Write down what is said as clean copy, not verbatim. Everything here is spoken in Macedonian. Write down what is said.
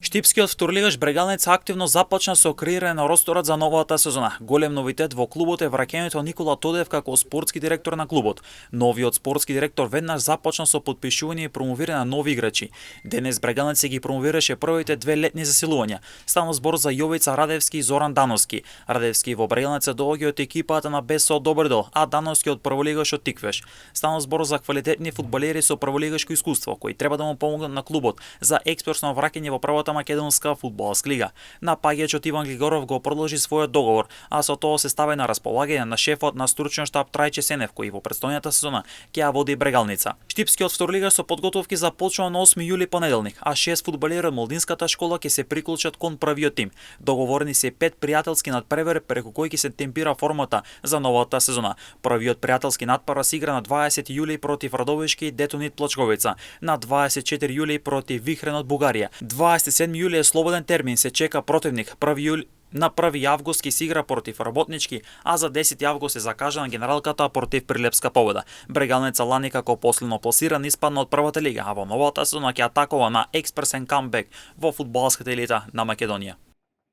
Штипскиот вторлигаш Брегалница активно започна со креирање на росторот за новата сезона. Голем новитет во клубот е враќањето Никола Тодев како спортски директор на клубот. Новиот спортски директор веднаш започна со подпишување и промовирање на нови играчи. Денес Брегалница ги промовираше првите две летни засилувања. Станува збор за Јовица Радевски и Зоран Дановски. Радевски во Брегалница доаѓа од екипата на БСО Добрдол, а Дановски од прволигашот Тиквеш. Станува збор за квалитетни фудбалери со прволигашко искуство кои треба да му помогнат на клубот за експресно враќање во првата македонска фудбалска лига. Напаѓачот Иван Григоров го продолжи својот договор, а со тоа се стави на располагање на шефот на стручен штаб Трајче Сенев, кој во претстојната сезона ќе ја води Брегалница. Штипскиот вторлигаш со подготовки започнува на 8 јули понеделник, а 6 фудбалери од Молдинската школа ќе се приклучат кон првиот тим. Договорени се 5 пријателски надпревари преку кои ќе се темпира формата за новата сезона. Првиот пријателски надпревар се игра на 20 јули против Радовишки Детонит Плачковица, на 24 јули против Вихрен од Бугарија. 27 јули е слободен термин, се чека противник. На 1 август ќе се игра против Работнички, а за 10 август е закажана генералката против Прилепска Победа. Брегалница лани како последно пласиран испадна од првата лига, а во новата сезона ќе атакува на експресен камбек во фудбалската елита на Македонија.